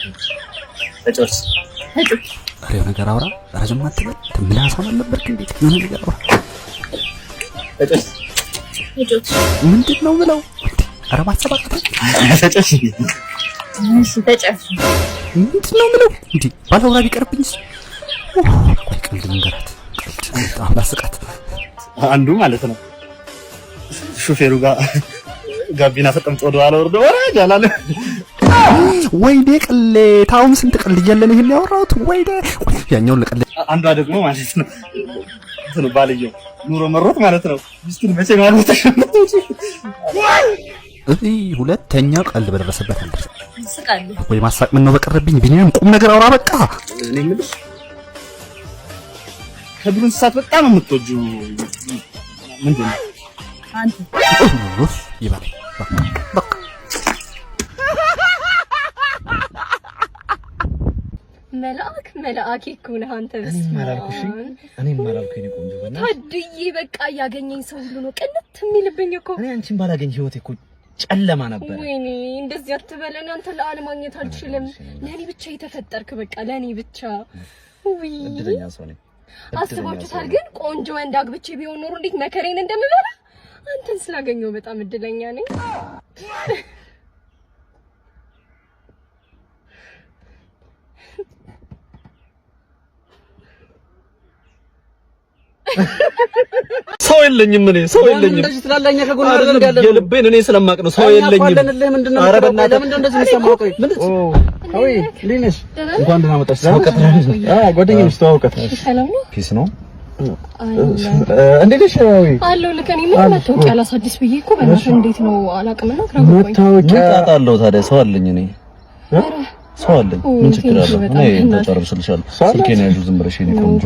ተጫወች። ተጫወች። ኧረ የሆነ ነገር አውራ። ኧረ ዝም አትበል። ምላሳም አልነበርክ እንዴት? የሆነ ነገር አውራ። ተጫወች። ተጫወች። ምንድን ነው ብለው? ኧረ ማሰብ አቃተኝ። ተጫወች። እሺ ተጫወች። ምንድን ነው ምለው? እንዴ ባላውራ ቢቀርብኝስ? ቆይ ቀልድ ልንገራት። ቀልድ በጣም ላስቃት። አንዱ ማለት ነው ሹፌሩ ጋር ጋቢና ተቀምጦ ወደ ኋላ ወርዶ ወራጅ አላለ። ወይኔ ቅሌት! አሁን ስንት ቀልድ እያለን ይሄን ያወራሁት? ወይኔ ያኛውን ለቀልድ። አንዷ ደግሞ ማለት ነው እንትኑ ባልየው ኑሮ መሮት ማለት ነው ሚስቱን መቼ ነው አግብተሽ የምትወጪው? እይ ሁለተኛ ቀልድ በደረሰበት አልደረሰም። ስቃለሁ። ወይ ማሳቅ ምን ነው በቀረብኝ። ቢኒያም ቁም ነገር አውራ በቃ። እኔ የምልሽ ከዱር እንስሳት በጣም የምትወጂው ምንድን ነው? አንተ። ኡፍ ይበለኝ። በቃ በቃ። መልአክ መልአክ እኮ ነህ አንተ። በስመ አብ። እኔም አላልኩኝ የእኔ ቆንጆ በእናትሽ። ታድዬ በቃ እያገኘኝ ሰው ሁሉ ነው ቅንት የሚልብኝ እኮ። እኔ አንቺን ባላገኝ ህይወቴ እኮ ጨለማ ነበር። ወይኔ እንደዚህ አትበለን። አንተ ለአለማግኘት አልችልም። ለእኔ ብቻ የተፈጠርክ በቃ ለእኔ ብቻ። ውይ እድለኛ ሰው ነኝ። አስባችሁታል? ግን ቆንጆ ወንድ አግብቼ ቢሆን ኖሮ እንዴት መከሬን እንደምበላ። አንተን ስላገኘው በጣም እድለኛ ነኝ። ሰው የለኝም፣ እኔ ሰው የለኝም። እንደዚህ ትላለህ? እኛ ከጎንህ አይደል ያለነው? የልቤን እኔ ስለማቅ ነው። ሰው እኛ እኮ የለኝም። አለንልህ። ምንድን ነው ኧረ የምትለው? በእናትህ። ለምንድን ነው እንደዚህ የሚሰማው? ቆይ ምንድን አዊ እንዴት ነሽ? እንኳን ደህና መጣሽ። ሰው ቀጥረሽ። አዎ ጓደኛዬ ነሽ፣ ተዋወቃት። ሰላም ነው። Peace ነው። እንዴት ነሽ? አዊ አለሁ። ልክ እኔ ምንም መታወቂያ ላሳድስ ብዬ እኮ በእናትህ እንዴት ነው አላውቅም እና ግራ ገባኝ። መታወቂያ ምን ጣጣ አለው ታዲያ? ሰው አለኝ እኔ ሰው አለኝ። ምን ችግር አለው? እኔ ተጨርስልሻለሁ። ስልኬን ያዡ ዝም ብለሽ የእኔ ቆንጆ።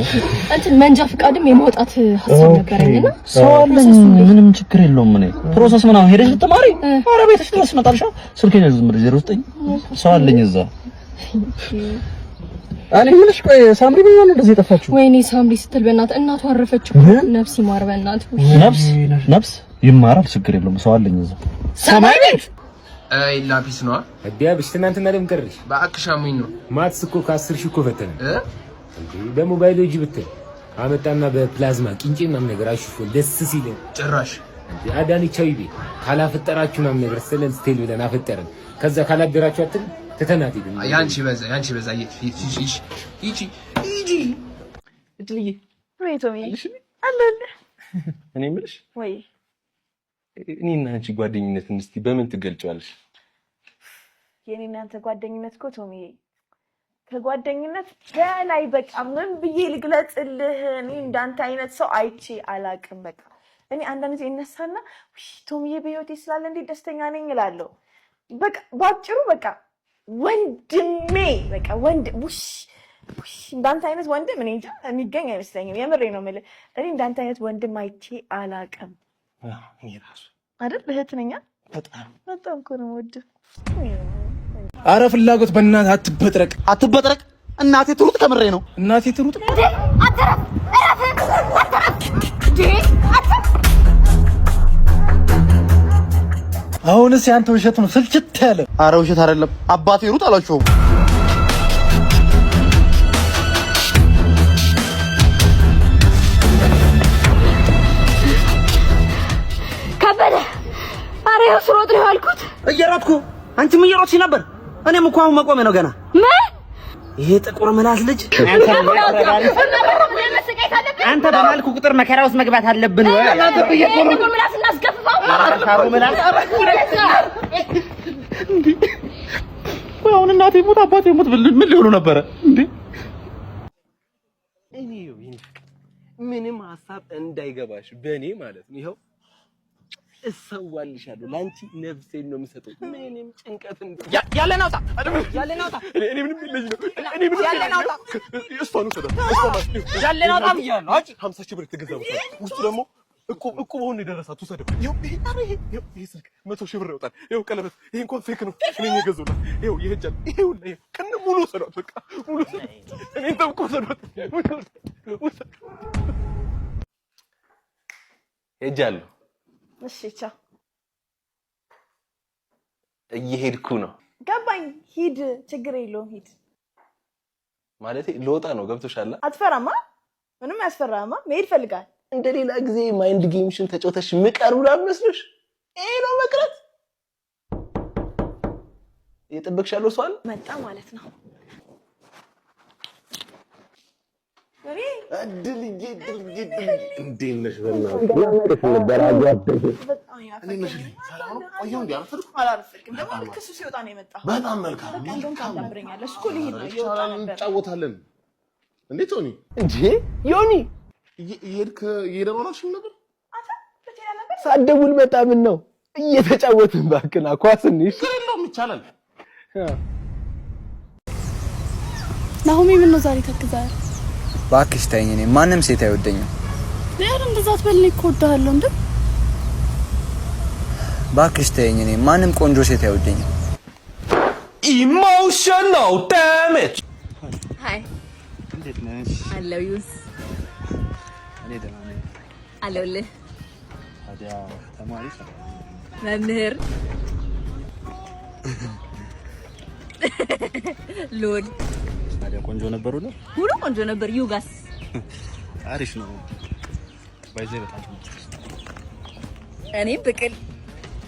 እንትን መንጃ ፈቃድም የማውጣት ሀሳብ ነበረኝና ሰው አለኝ፣ ምንም ችግር የለውም። እኔ process ምናምን ሄደሽ ልትማሪ ኧረ ቤትሽ ድረስ እመጣልሻለሁ። ስልኬን ያዡ ዝም ብለሽ 09 ሰው አለኝ እዛ። እኔ የምልሽ ቆይ ሳምሪ ምን ነው እንደዚህ የጠፋችው? ወይኔ ሳምሪ ስትል በእናትህ እናቱ አረፈች እኮ። ነፍስ ይማር በእናትህ። ነፍስ ነፍስ ይማራል፣ ችግር የለውም። ሰው አለኝ እዛ። ሰማይ ቤት አይ ላፒስ ነው። ዲያብሽ ትናንትና ለምን ቀረሽ? እባክሽ አሞኝ ነው። Maths እኮ ከ10,000 እኮ ፈተነ። እ? እንዴ ደግሞ ባዮሎጂ ብትል አመጣና በፕላዝማ ቂንጬ ምናምን ነገር አሽፎ ደስ ሲል ጭራሽ እንዴ አዳነች አቤቤ ካላፈጠራችሁ ምናምን ነገር ስለን ስቴል ብለን አፈጠርን። ከዛ ካላደራችሁ አትል ትተናት ሄድን። ያንቺ በዛ ያንቺ በዛ። ይቺ ይቺ ይቺ ይቺ እድልዬ ወይ ቶሚ አለሁልህ። እኔ የምልሽ ወይ እኔና አንቺ ጓደኝነትን እስቲ በምን ትገልጫለሽ? የኔ እናንተ ጓደኝነት እኮ ቶሚዬ ከጓደኝነት በላይ በቃ ምን ብዬ ልግለጽልህ? እኔ እንዳንተ አይነት ሰው አይቼ አላቅም። በቃ እኔ አንዳንድ ጊዜ እነሳና ውይ ቶሚዬ በህይወቴ ስላለ እንዴት ደስተኛ ነኝ እላለሁ። በቃ ባጭሩ በቃ ወንድሜ በቃ ወንድ ውሽ ውሽ እንዳንተ አይነት ወንድም እኔ እንጃ የሚገኝ አይመስለኝም። የምሬ ነው የምልህ። እኔ እንዳንተ አይነት ወንድም አይቼ አላቅም። እኔ ራሱ አይደል እህት ነኛ። በጣም በጣም እኮ ነው የምወድህ። አረ ፍላጎት በእናትህ አትበጥረቅ፣ አትበጥረቅ። እናቴ ትሩጥ ከምሬ ነው። እናቴ ትሩጥ። አትረፍ! እረፍ! አትረፍ! እንዴ አትረፍ! አሁንስ ያንተ ውሸት ነው ስልችት ያለ። አረ ውሸት አይደለም። አባቴ ሩጥ አላቸውም። ከበደ አረ ይኸው ስሮጥ ነው ያልኩት። እየሮጥኩ አንቺም እየሮጥሽ ነበር። እኔም እኮ አሁን መቆሜ ነው ገና። ምን ይሄ ጥቁር ምላስ ልጅ አንተ በማልኩ ቁጥር መከራ ውስጥ መግባት አለብን ወይ? ጥቁር ምላስ እናስገፍፈው። አሁን እናቴ ሞት አባቴ ሞት ምን ሊሆኑ ነበረ እንዴ? እኔ ይኸው የኔ ፍቅር ምንም ሀሳብ እንዳይገባሽ በእኔ ማለት ነው። ይኸው እሰዋልሻለሁ፣ ለአንቺ ነፍሴን ነው የምሰጠው። ምንም ጭንቀት ያለን አውጣ፣ ያለን አውጣ፣ እኔ ምንም የለኝም። እኔ ምንም ያለን አውጣ፣ እሷን ውሰዳት፣ እሷን ያለን አውጣ ብያለሁ። አውጪ። 50,000 ብር የተገዛ መስሏት ውስጡ ደግሞ እቁብ እቁብ ሆኖ የደረሳት ውሰደው። ይኸው ይሄ ኧረ ይሄ ይኸው ይሄ ስልክ 100,000 ብር ያወጣል። ይኸው ቀለበት፣ ይሄ እንኳን fake ነው እኔ ነኝ የገዛሁላት። ይኸው ይሄ እጃል ይሄ ሁላ ይሄ ከነ ሙሉ ውሰዷት፣ በቃ ሙሉ ውሰዷት። እኔን ጠብቆ ውሰዷት፣ ውሰዷት። ሄጃለሁ። እሺ ቻው። እየሄድኩ ነው። ገባኝ። ሂድ፣ ችግር የለውም ሂድ። ማለቴ ልወጣ ነው። ገብቶሻል? አትፈራማ? ምንም አያስፈራማ። መሄድ ፈልጋል። እንደ ሌላ ጊዜ mind game ሽን ተጫውተሽ ምቀር ምናምን መስሎሽ? ይሄ ነው መቅረት። እየጠበቅሽ ያለው ሰው አለ። መጣ ማለት ነው። እኔ እድልዬ እድልዬ እድልዬ፣ እንዴት ነሽ? በእናትሽ ነበር አጓደኝ። በጣም ያፈቀኝ። ሰላም ነው? ቆየሁ እንዴ? አረፈድኩ? አላረፈድክም። ደግሞ ልክ እሱ ሲወጣ ነው የመጣው። በጣም መልካም። በቃ እንደውም ታዳብረኛለህ። እሱ እኮ ሊሄድ ነው፣ እየወጣ ነበር። እንጫወታለን። እንዴት ሆኒ? እንዴ ዮኒ፣ እየሄድክ እየሄደ ነው አላልሽም ነበር? አንተ በቴላ ነበር። ሳትደውል መጣ። ምን ነው እየተጫወትን እባክህና ኳስ እንሂድ። ችግር የለውም ይቻላል። ናሆሜ ምን ነው ዛሬ ተክዘሃል? እባክሽ ተይኝ፣ እኔ ማንም ሴት አይወደኝም። ኧረ እንደዛ አትበል፣ እኔ እኮ እወድሃለሁ እንዴ። እባክሽ ተይኝ፣ እኔ ማንም ቆንጆ ሴት አይወደኝም። Emotional damage. Hi. እንዴት ነሽ? አለው ዩስ። እኔ ደህና ነኝ። አለሁልህ። ታዲያ ተማሪ መምህር ሎል። ታዲያ ቆንጆ ነበሩ ነው? ሁሉ ቆንጆ ነበር። ዩጋስ? አሪፍ ነው። By the way በጣም ተመችቶኛል። እኔ ብቅል።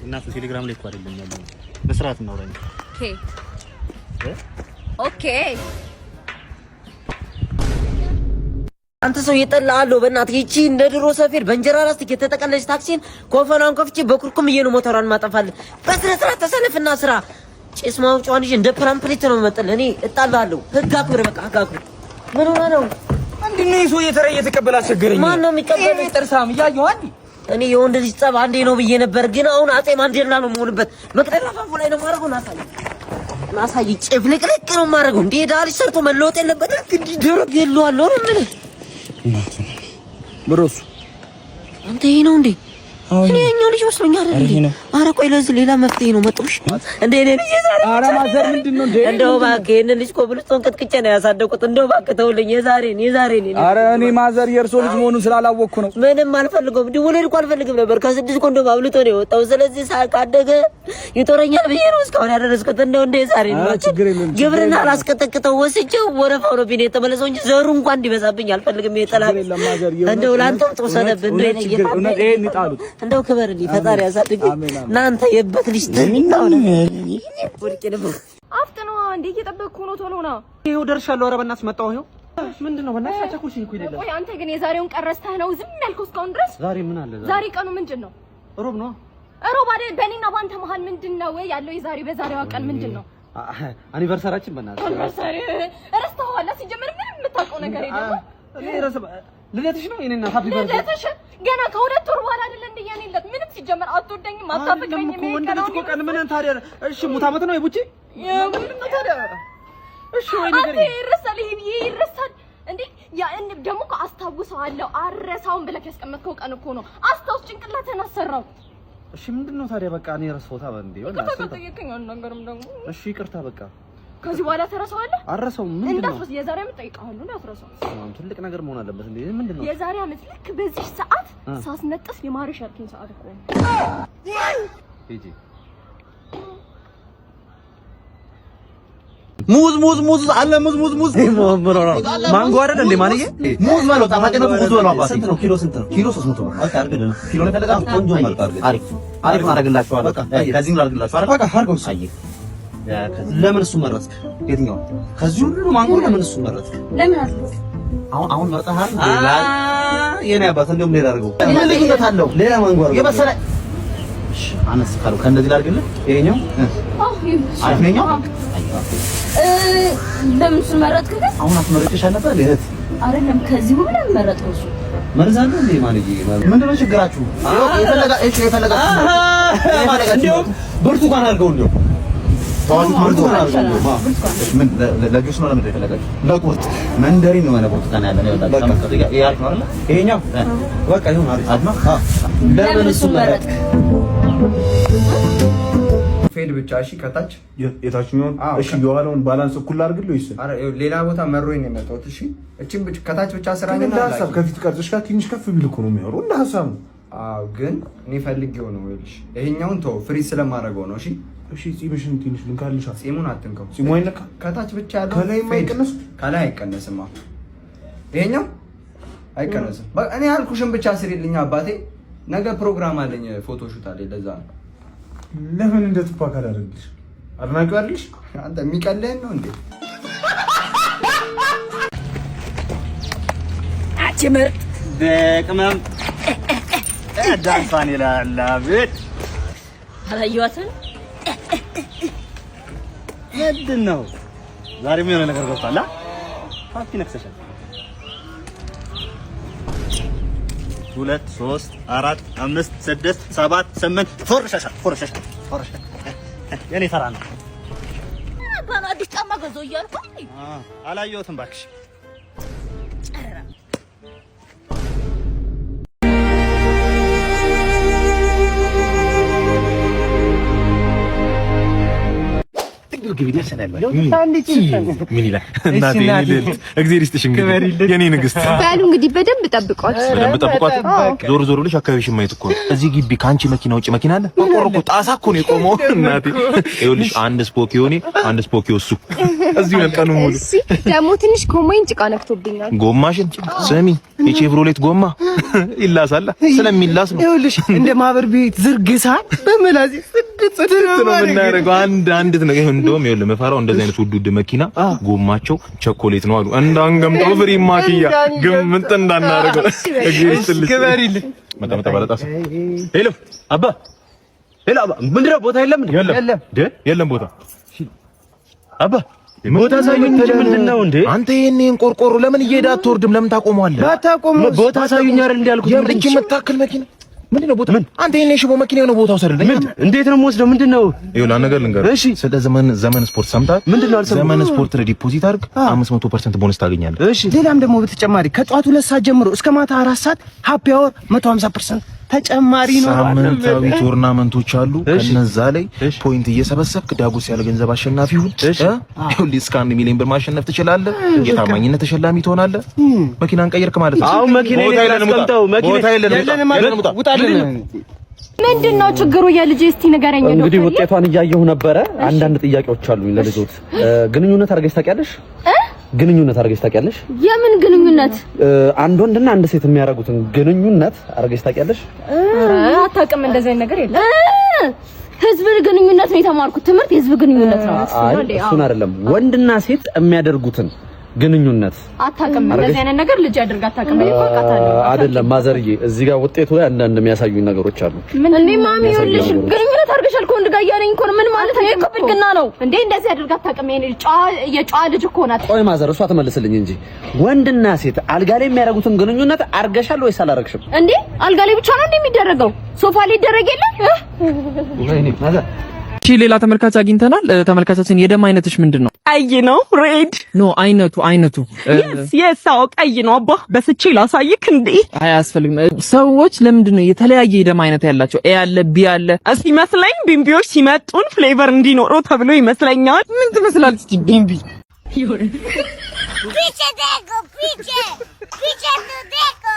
እናቱ ቴሌግራም ላይ እኮ አይደለም ያለው። በስርዓት እናውራኝ። Okay okay። አንተ ሰው እየጠላሃለሁ። በእናትህ ይቺ እንደ ድሮ ሰፌድ በእንጀራ ላስቲክ የተጠቀለች ታክሲን ኮፈኗን ከፍቼ በኩርኩም እየ ነው ሞተሯን ማጠፋልህ። በስነ ስርዓት ተሰለፍና ስራ። ጭስ ማውጫዋን ይዤ እንደ ፕራምፕሊት ነው የምመጥልህ። እኔ እጣልሃለሁ። ህግ አክብር፣ በቃ ህግ አክብር። ምን ሆነህ ነው? ምንድን ነው ይህ ሰውዬ ተራ እየተቀበለ አስቸገረኝ። ማን ነው የሚቀበል? ይሄ ጥርሳም እያየሁ አንዴ እኔ የወንድ ልጅ ጸብ አንዴ ነው ብዬ ነበር፣ ግን አሁን አጼ ማንዴላ ነው የምሆንበት። መቅደላ አፋፉ ላይ ነው የማደርገው። ናሳይ ናሳይ፣ ጭፍልቅልቅ ነው የማደርገው። እንዴ ዳ ልጅ ሰርቶ መለወጥ የለበትም። እንዲህ ደረግ ገለዋለሁ ነው የምልህ። ብሮሱ። አንተ ይሄ ነው እንዴ? እኔ ያኛው ልጅ መስሎኛል እንዴ? ኧረ ቆይ ለዚህ ሌላ መፍትሄ ነው መጥቶሽ እንዴ? እኔ ልጅ ዛሬ ኧረ mother ምንድን ነው እንዴ? እንደው እባክህ ይሄንን ልጅ ኮብልስቶን ቀጥቅጬ ነው ያሳደኩት። እንደው እባክህ ተውልኝ፣ የዛሬን የዛሬን። ኧረ እኔ mother የእርሶ ልጅ መሆኑን ስላላወቅኩ ነው። ምንም አልፈልገውም። ድውልድ እኮ አልፈልግም ነበር። ከስድስት ኮንዶም አብልጦ ነው የወጣው። ስለዚህ ካደገ ይጦረኛል ብዬ ነው እስካሁን ያደረስኩት። እንደው እንደ የዛሬን ኧረ ችግር የለም፣ ችግር ግብርና የለም። አላስቀጠቅጠው ወስጄው ወረፋው ነው ቢኔ የተመለሰው እንጂ ዘሩ እንኳን እንዲበዛብኝ አልፈልግም። የጠላት ችግር የለም mother፣ የእውነት እንደው ለአንተም ጥሩ ሰነብ እንደው እውነት ችግር እውነት ይሄን ይጣሉት። እንደው ክበርልኝ ፈጣሪ ያሳድግ። እናንተ የበት ልጅ ወድቄ ነበር። አፍጥነዋ እንዴ፣ እየጠበቅኩ ነው። ቶሎ ና። ይኸው ደርሻለሁ። ኧረ በእናትሽ መጣሁ። ይኸው ምንድን ነው በእናትሽ አቻኩልሽኝ እኮ የሌለ። ቆይ አንተ ግን የዛሬውን ቀን ረስተህ ነው ዝም ያልከው እስካሁን ድረስ? ዛሬ ምን አለ ዛሬ? ዛሬ ቀኑ ምንድን ነው? ሮብ ነው። እሮብ አይደል? በእኔና በአንተ መሀል ምንድን ነው ያለው? የዛሬ በዛሬዋ ቀን ምንድን ነው? Anniversary ኣችን በእናትሽ። Anniversary ረስተኸዋል። ሲጀምር ምንም የምታውቀው ነገር የለም። እኔ ረስ ልደትሽ ነው የኔና happy birthday። ልደትሽ ገና ከ2 ወር በኋላ አይደለ እንደ የኔ ልደት? ምንም ሲጀመር አትወደኝም፣ አታፈቅረኝም። እኮ ወንድ ልጅ እኮ ቀን ምን ታዲያ? እሺ ሙት ዓመት ነው የቡቺ ምንድን ነው ታዲያ? እሺ ወይ አንተ ንገሪኝ። ይረሳል፣ ይሄ ብዬ ይረሳል እንዴ? ያ ደግሞ እኮ አስታውሰዋለሁ አረሳውን ብለህ ያስቀመጥከው ቀን እኮ ነው። አስታውስ፣ ጭንቅላትህን አሰራው። እሺ ምንድን ነው ታዲያ? በቃ እኔ ረሳሁታ እንዴ። ይቅርታ ካልጠየቀኝ አልናገርም ደግሞ። እሺ ይቅርታ በቃ። ከዚህ በኋላ ትረሳዋለህ? አረሳውም። ምንድን ነው? እንዳትረሳ፣ የዛሬ ዓመት እጠይቅሃለሁ፣ እንዳትረሳው። በስመ አብ ትልቅ ነገር መሆን አለበት እንዴ። ምንድን ነው? የዛሬ ዓመት ልክ በዚህ ሰዓት ሳስነጥስ የማርሽ ያልከኝ ሰዓት እኮ ነው። ሂጂ። ሙዝ ሙዝ ሙዝ አለ ሙዝ ሙዝ ሙዝ ማንጎ አይደል እንዴ ማንዬ? ሙዝ በለው ጣፋጭነቱ ሙዝ በለው አባቴ። ስንት ነው ኪሎ? ስንት ነው ኪሎ? 300 ብር። በቃ አድርግልን። ኪሎ ነው የፈለጋችሁት? ቆንጆ ማለት አድርግልን። አሪፍ አሪፍ አደርግላችኋለሁ። በቃ ከዚህም ላድርግላችሁ አይደል? በቃ አድርገው። አየህ ለምን እሱ መረጥክ? የትኛው ከዚህ ሁሉ ማንጎ ለምን እሱ መረጥክ? ለምን አልኩት? አሁን አሁን መርጠሃል። ሌላ የኔ አባት እንደውም ሌላ አድርገው። ምን ልዩነት አለው? ሌላ ማንጎ አድርገው የበሰለ እሺ፣ አነስ ካለው ከእንደዚህ ላድርግልህ። ይሄኛው አሪፍ ነው። ይሄኛው ለምን እሱን መረጥክ ግን? አሁን አስመርጬሽ አልነበር እንዴ እህት? አይደለም ከዚህ ሁሉ ለምን መረጥከው እሱ? መርዝ አለ እንዴ ማንዬ? ምንድነው ችግራችሁ? የፈለጋ እሺ፣ የፈለጋችሁ እንዲያውም ብርቱካን አድርገው እንዲያውም ተዋጁት ብርቱካን አድርገው እንዲያውም ምን ለጁስ ነው ለምንድን ነው የፈለጋችሁ? ለቁርጥ መንደሪን የሆነ ብርቱካን ያለ ነው ይወጣል። ተመልከቱ፣ ይሄ አሪፍ ነው አይደል? ይሄኛው በቃ ይሁን አሪፍ ነው። ለምን እሱን መረጥክ? Fade ብቻ እሺ፣ ከታች የታችኛውን እሺ፣ የኋላውን balance እኩል አድርግልህ ወይስ ኧረ ሌላ ቦታ መሮኝ ነው የመጣሁት። እሺ፣ እቺን ብቻ ከታች ብቻ ስራኝ። እንደ ሀሳብ ከፊት ቀርጽሽ ጋር ትንሽ ከፍ ቢል እኮ ነው የሚያወሩ እንደ ሀሳብ ነው። አዎ፣ ግን እኔ ፈልጌው ነው። ይኸውልሽ ይሄኛውን ተው፣ free ስለማደርገው ነው። እሺ፣ እሺ ጺምሽን ትንሽ ልንካልሻ። ጺሙን አትንከው። ጺሙ አይነካ። ከታች ብቻ ያለው ከላይ አይቀነስ። ከላይ አይቀነስም። ይሄኛው አይቀነስም። በቃ እኔ ያልኩሽን ብቻ ስሪልኝ አባቴ። ነገ ፕሮግራም አለኝ፣ photo shoot አለኝ። ለዛ ነው። ለምን እንደ ቱፓክ አላደርግልሽ? አድናቂው አይደልሽ? አንተ የሚቀልህን ነው እንዴ? አንቺ ምርጥ በቅመም ዳንሷን ይላል። አቤት አላየኋትም። ምንድን ነው ዛሬም የሆነ ነገር ገብቷል። ፓፒ ነክሰሻል። 2 3 4 5 6 7 8 ፎርሻሻል ፎርሻሻል ፎርሻሻል። የኔ ተራ ነው። አባ አዲስ ጫማ ገዛሁ እያልኩኝ አላየሁትም እባክሽ። ምን ይላል እናቴ? እግዚአብሔር ይስጥሽ። እንግዲህ የኔ ንግስት በሉ እንግዲህ በደንብ ጠብቋት፣ በደንብ ጠብቋት። ዞር ዞር ብለሽ አካባቢሽን ማየት እኮ ነው። እዚህ ግቢ ከአንቺ መኪና ውጭ መኪና አለ? ቆርቆሮ እኮ ጣሳ እኮ ነው የቆመው። እናቴ ይኸውልሽ፣ አንድ ስፖኪዮ እኔ፣ አንድ ስፖኪዮ እሱ። እዚሁ ነን ቀኑን ሙሉ። እሺ ደግሞ ትንሽ ጎማዬን ጭቃ ነክቶብኛል። ጎማሽን ስሚ፣ የቼቭሮሌት ጎማ ይላሳል። ስለሚላስ ነው። ይኸውልሽ እንደ ማህበር ቤት ዝርግሳ በመላዚ ጽድት ጽድት ነው የምናደርገው። አንድ አንድ ነገር እንደውም ይኸውልህ የምፈራው እንደዚህ አይነት ውድ ውድ መኪና ጎማቸው ቸኮሌት ነው አሉ። እንዳንገምጠው ፍሪ ማኪያ ግምጥ እንዳናደርገው። እግዚአብሔር ይስጥልሽ። ክበሪልኝ። መጣ መጣ ባለጣስ። Hello አባ፣ hello አባ፣ ምንድን ነው ቦታ የለም እንዴ? የለም የለም ቦታ አባ ቦታ ሳዩኝ እንጂ ምንድን ነው እንዴ? አንተ ይሄን ቆርቆሮ ለምን እየሄደ አትወርድም? ለምን ታቆመዋለህ? ባታቆመው ቦታ ሳዩኝ አይደል እንዴ ያልኩት? ይህች የምታክል መኪና ምንድን ነው ቦታ? አንተ ይሄን የሽቦ መኪና የሆነ ቦታ ውሰድልኝ። ምን እንዴት ነው የምወስደው? ምንድን ነው ይኸውልህ፣ አንድ ነገር ልንገርህ። እሺ፣ ስለ ዘመን ስፖርት ሰምተሃል? ምንድን ነው አልሰማሁም። ዘመን ስፖርት ላይ deposit አድርግ፣ 500% ቦነስ ታገኛለህ። እሺ፣ ሌላም ደግሞ በተጨማሪ ከጠዋቱ 2 ሰዓት ጀምሮ እስከ ማታ 4 ሰዓት happy hour 150% ተጨማሪ ነው። ሳምንታዊ tournament ኦች አሉ። ከነዛ ላይ point እየሰበሰብክ ዳጎስ ያለ ገንዘብ አሸናፊ ሁን። ይኸውልህ እስከ 1 ሚሊዮን ብር ማሸነፍ ትችላለህ። የታማኝነት ተሸላሚ ትሆናለህ። መኪናን ቀየርክ ማለት ነው። አሁን መኪና አስቀምጠው ቦታ የለንም፣ ውጣልን። ምንድን ነው ችግሩ የልጄ? እስቲ ንገረኝ። እንግዲህ ውጤቷን እያየሁ ነበረ። አንዳንድ ጥያቄዎች አሉኝ ለልጆት። ግንኙነት አድርገሽ ታውቂያለሽ? ግንኙነት አድርገሽ ታውቂያለሽ? የምን ግንኙነት? አንድ ወንድና አንድ ሴት የሚያደርጉትን ግንኙነት አድርገሽ ታውቂያለሽ? አታውቅም። እንደዚህ አይነት ነገር የለም። ህዝብ ግንኙነት ነው የተማርኩት ትምህርት፣ የህዝብ ግንኙነት ነው። አይ እሱን አይደለም፣ ወንድና ሴት የሚያደርጉትን ግንኙነት አታውቅም። እንደዚህ አይነት ነገር ልጅ አድርጋ አታውቅም። እኔ እኮ አውቃታለሁ። አይደለም ማዘርዬ፣ እዚህ ጋር ውጤቱ ላይ አንዳንድ የሚያሳዩኝ ነገሮች አሉ። ምን እንዴ ማሚ፣ ይኸውልሽ ግንኙነት አድርገሻል ከወንድ ጋር እያለኝ እኮ ነው። ምን ማለት ነው? ይሄ እኮ ብልግና ነው እንዴ! እንደዚህ አድርጋ አታውቅም። ይሄ ጨዋ የጨዋ ልጅ እኮ ናት። ቆይ ማዘር፣ እሷ ትመልስልኝ እንጂ ወንድና ሴት አልጋ ላይ የሚያደርጉትን ግንኙነት አድርገሻል ወይስ አላደረግሽም? እንዴ አልጋ ላይ ብቻ ነው እንዴ የሚደረገው? ሶፋ ላይ ይደረግ የለ? ወይኔ ማዘር። እሺ ሌላ ተመልካች አግኝተናል። ተመልካቻችን የደም አይነትሽ ምንድን ነው? ቀይ ነው። Red No አይነቱ አይነቱ Yes፣ አዎ ቀይ ነው። አባ በስቼ ላሳይክ እንዴ? አይ አያስፈልግም። ሰዎች ለምንድን ነው የተለያየ የደም አይነት ያላቸው? A አለ፣ B አለ። ሲመስለኝ ቢምቢዎች ሲመጡን flavor እንዲኖረው ተብሎ ይመስለኛል። ምን ትመስላለች እቺ ቢምቢ? पीछे देखो पीछे पीछे तो देखो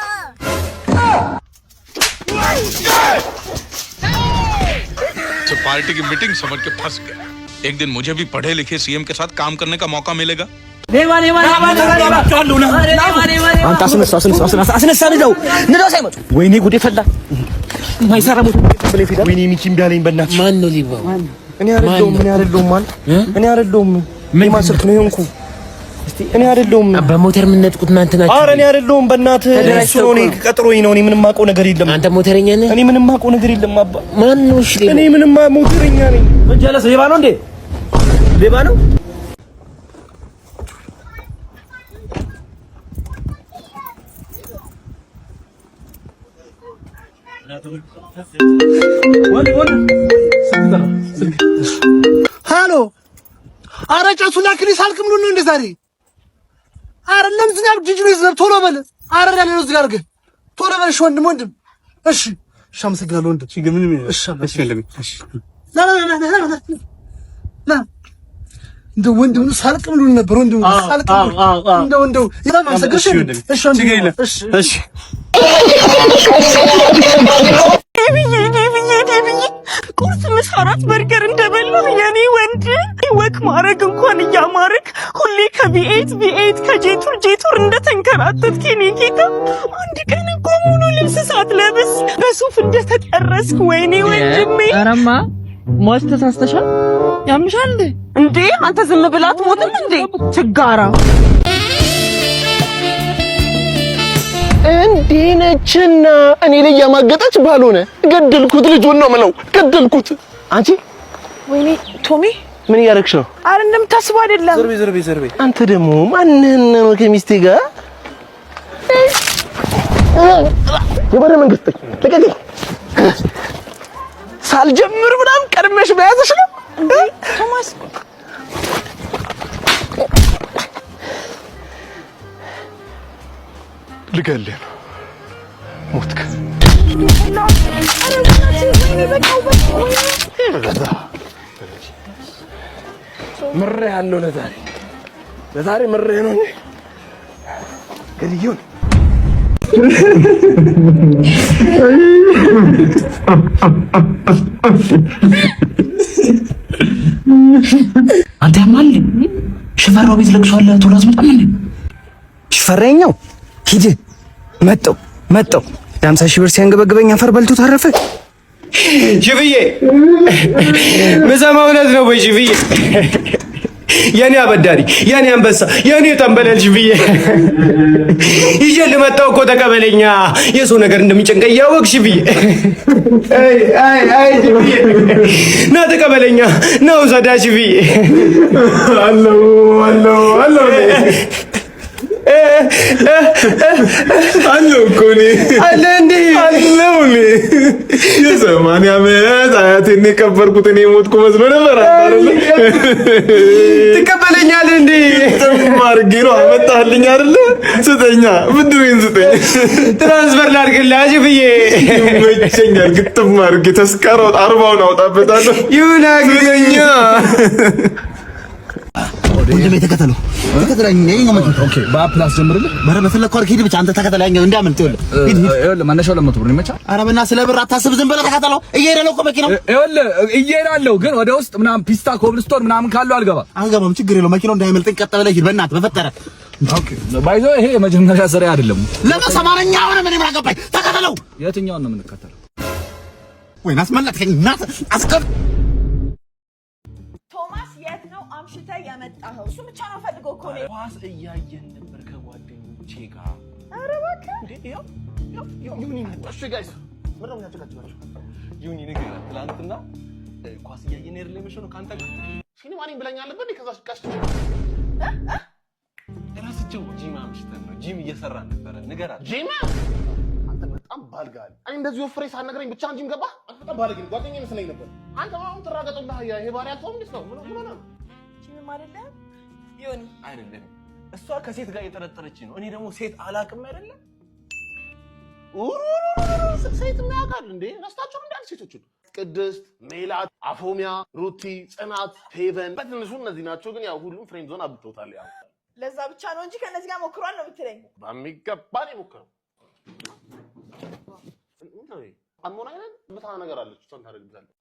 तो पार्टी की मीटिंग समझ के फंस गया। एक दिन मुझे भी पढ़े लिखे सीएम के साथ काम करने का मौका मिलेगा। አንተ አስነሳ አስነሳ አስነሳ አስነሳ ንዳው ንዳው ሳይመጡ ወይኔ ጉዴ ፈላ። ማይሰራ ሞት ወይኔ ሚኪ እምቢ አለኝ። በእናትሽ ማን ነው ሊባው? እኔ አይደለሁም። እኔ አይደለሁም። ማን እኔ አይደለሁም። የማን ስልክ ነው የሆንኩ? እኔ አይደለሁም። በሞተር የምነጥቁት እናንተ ናችሁ። ኧረ እኔ አይደለሁም። በእናትህ እሱ ነው። እኔ ቀጥሮኝ ነው። እኔ ምንም የማውቀው ነገር የለም። አንተ ሞተረኛ ነህ? እኔ ምንም የማውቀው ነገር የለም። አባ ማን ነው? እሺ እኔ ምንም ሞተረኛ ነኝ። ጀለስ ሌባ ነው እንዴ? ሌባ ነው። ሃሎ፣ አረ ጨሱ ላክልኝ ሳልክም ነው እንደ ዛሬ አይደለም ዝናብ ጅጅ ነው ዝናብ፣ ቶሎ በል። አረ ያለ ነው ዝጋ አድርገህ ቶሎ በል። እሺ ወንድም ወንድም፣ እሺ እሺ፣ አመሰግናለሁ ወንድም። እሺ ምንም እሺ እሺ፣ ና ና ና ና ና ና፣ እንደው ወንድም ሳልቅም ብሎ ነበር ወንድም ሳልቅም እንደው እንደው በጣም አመሰግናለሁ። እሺ ወንድም፣ እሺ እሺ። ቁርስ፣ ምሳ፣ እራት በርገር እንደበላህ የኔ ወንድ walk ማድረግ እንኳን እያማረክ ሁሌ ከ V8 V8 ከጄቱር ጄቱር እንደተንከራተትክ የኔ ጌታ፣ አንድ ቀን እንኳን ሙሉ ልብስ ሳትለብስ በሱፍ እንደተጠረስክ ወይኔ ወንድሜ። ኧረማ ሟች ተሳስተሻል። ያምሻል እንዴ? እንዴ አንተ ዝም ብላ አትሞትም እንዴ? ችጋራ። እንዴ ነችና እኔ ላይ ያማገጠች ባልሆነ ገደልኩት። ልጁን ነው የምለው፣ ገደልኩት። አንቺ ወይኔ ቶሚ፣ ምን እያደረግሽ ነው? አረ እንደምታስበው አይደለም። ዘርቤ ዘርቤ ዘርቤ። አንተ ደግሞ ማንህን ነው ከሚስቴ ጋር የባረ መንግስት? ልቀቀኝ። ሳልጀምር ምናምን ቀድመሽ በያዘሽ ነው። እንዴ ቶማስ። ልገልህ ነው። ሞትክ። ኧረ በእናትህ ወይኔ በቃ በቃ። ምሬ ያለው ለዛሬ ለዛሬ ምሬ ነው እንጂ ገድዬው ነው። አንተ ያማል። ሽፈራው ቤት ለቅሶ አለ፣ ቶሎ አትመጣም እንዴ? ሽፈራኛው ሂድ። መጣው መጣው የ50,000 ብር ሲያንገበግበኝ አፈር በልቶ ታረፈ። ሽፍዬ ምሰማው እውነት ነው ወይ? ሽፍዬ የኔ አበዳሪ፣ የኔ አንበሳ፣ የኔ ጠንበለል ሽፍዬ ይዤ ልመጣው እኮ ተቀበለኛ። የሰው ነገር እንደሚጨንቀኝ እያወቅሽ ሽፍዬ፣ አይ አይ አይ ሽፍዬ ና ተቀበለኛ፣ ና ውሰዳ ሽፍዬ። አለው አለው አለው አለው እኮ እኔ። አለ እንዴ? አለው እኔ። የ80 ዓመት አያቴን የቀበርኩት እኔ ሞትኩ መስሎ ነበር። ትቀበለኛለህ እንዴ? ግጥም አድርጌ ነው አመጣህልኝ አይደለ? ስጠኛ፣ ብድሬን ስጠኝ። Transfer ላድርግልህ ሽፍዬ። ይመቸኛል። ግጥም አድርጌ ተስካራው 40ውን አውጣበታለሁ። ይሁን። ስጠኛ። ወንድሜ ተከተለው፣ ተከተለኝ። የኛው መኪና። Okay፣ በ app ላስጀምርልህ። ኧረ በፈለግከው አድርግ፣ ሂድ ብቻ አንተ ተከተለኝ። ያኛው እንዳያመልጥ ይኸውልህ። ሂድ ሂድ። ይኸውልህ መነሻው 200 ብር ነው፣ ይመቻል። ኧረ በእናትህ ስለ ብር አታስብ፣ ዝም ብለህ ተከተለው። እየሄደ ነው እኮ መኪናው። ይኸውልህ እየሄዳለሁ፣ ግን ወደ ውስጥ ምናምን ፒስታ ኮብልስቶን ምናምን ካለው አልገባም። አልገባም፣ ችግር የለውም። መኪናው እንዳይመልጠኝ ቀጥ ብለህ ሂድ። በእናትህ በፈጠረ። Okay፣ by the way ይሄ የመጀመሪያ ስራ አይደለም። ለምን ሰማንያ ሆነ? ምን ምን አገባኝ? ተከተለው። የትኛውን ነው የምንከተለው? ወይን አስመለጥከኝ። እናት አስቀር። ቶማስ የት ነው አምሽተህ የመጣኸው? እሱ ብቻ ነው ፈልገው እኮ ነው። ኳስ እያየን ነበር ከጓደኞቼ ጋር። ኧረ እባክህ። ዮኒ መጣ። እሺ guys፣ ምን ነው የሚያጨቃጭቃችሁ? ዮኒ ንገራት። ትናንትና ኳስ እያየን አይደል የመሸነው ከአንተ ጋር? ሲኒማ ነኝ ብለኝ አልነበር? ከዛ ቀስ እረስቸው። ጂም አምሽተን ነው፣ ጂም እየሰራን ነበረ። ንገራት። ጂም? አንተ በጣም ባልጋል። እኔ እንደዚህ ወፍሬ ሳትነግረኝ ብቻህን ጂም ገባህ? አንተ በጣም ባለጌ ነህ። ጓደኛዬ መስለኝ ነበር። አንተ አሁን ትራገጠውና ይሄ ባሪያ አልተውም። እንዴት ነው? ምን ምን ሆነህ ነው? ጂምም አይደለም ዮኒ። አይደለም፣ እሷ ከሴት ጋር እየጠረጠረች ነው። እኔ ደግሞ ሴት አላቅም አይደለም። ሴት የሚያውቃል እንዴ? ረስታቸው እንዴ ሴቶችን? ቅድስት፣ ሜላት፣ አፎሚያ፣ ሩቲ፣ ጽናት፣ ሄቨን በትንሹ እነዚህ ናቸው። ግን ያው ሁሉም friend zone አብልተውታል። ያው ለዛ ብቻ ነው እንጂ ከእነዚህ ጋር ሞክሯል ነው የምትለኝ? በሚገባ ነው የሞከረው። ምንድን ነው ይሄ? አሞን አይደል? ብታ ነገር አለች። እሷን ታደርግብታለህ።